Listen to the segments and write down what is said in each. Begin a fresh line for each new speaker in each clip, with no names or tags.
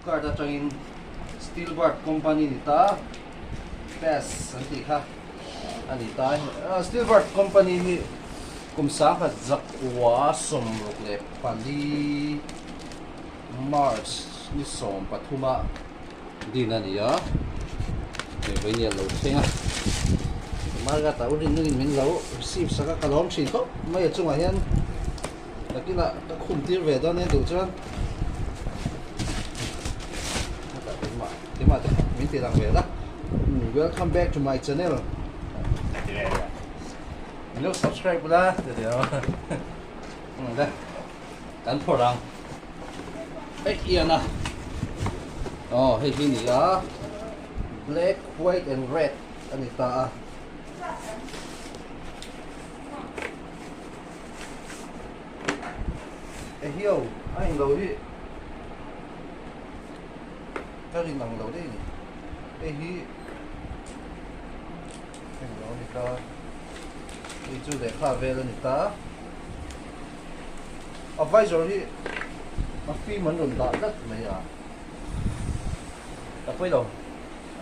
Flipkart atangin Steelbird company ni ta Pass an tih kha a ni ta Steelbird company hi kum sangkhat zakua 64 March ni 13 a din a ni a hei vawiin a lo thleng a Margaret ah u rinnuin min lo receive sak a ka lawm thin khawp mai a chungah hian Nakinah ka khum tir ve dawn e duh chuan keimah keimah te min ti lang ve la welcome back to my channel min lo subscribe ula ti ti le kan phawrh ang hei ian a oh hei hi ni a black white and red ani ta a Ehiau a englo hi ka rin ang lo daih a ni hei hi englo a ni ta hei chu lehkha vel a ni ta a visor hi a fim an rawn dah tlat mai a ka pawi lo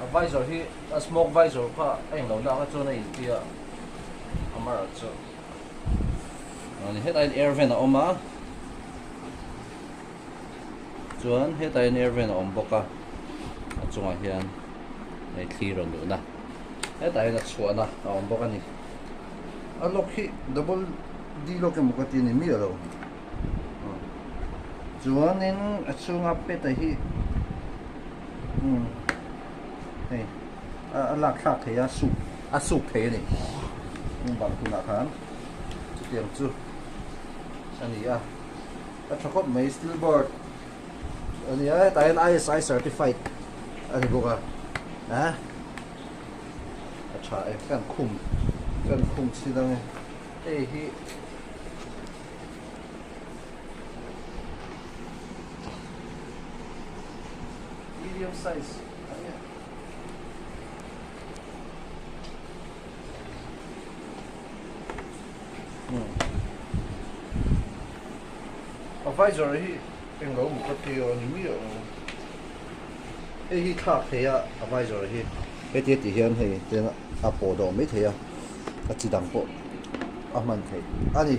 a visor hi a smoke visor kha a englo na kha chuan a intia a mar chu. Ani hetah hian air vent a awm a chuan hetah hian air vent a awm bawk a a chungah hian hei thli rawn luhna hetah hian a chhuahna a awm bawk a ni a lock hi double D lock emaw ka ti a ni miah lo chuanin a chhunga pet a hi umm hei a lak thlak thei a suk a suk thei a ni bang tunah khan chutiang chu a ni a a tha khawp mai steel board a ni a hetah hian I_S_I certified a ni bawk a ah a tha e kan khum kan khum chhin ang e hei hi medium size a ni a. A visor hi englo maw ka ti a ni miah lo hei hi thlak thei a a visor hi heti a tih hian hei ten a pawh dawh mai thei a a chi dang pawh a hman theih a ni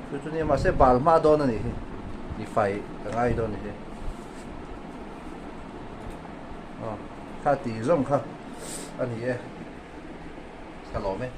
chu chu nia mahse bal hma dawn a nih hi ti fai ka ngai dawn a ni hi. Aw kha tih zawng kha a ni e ka lawm e.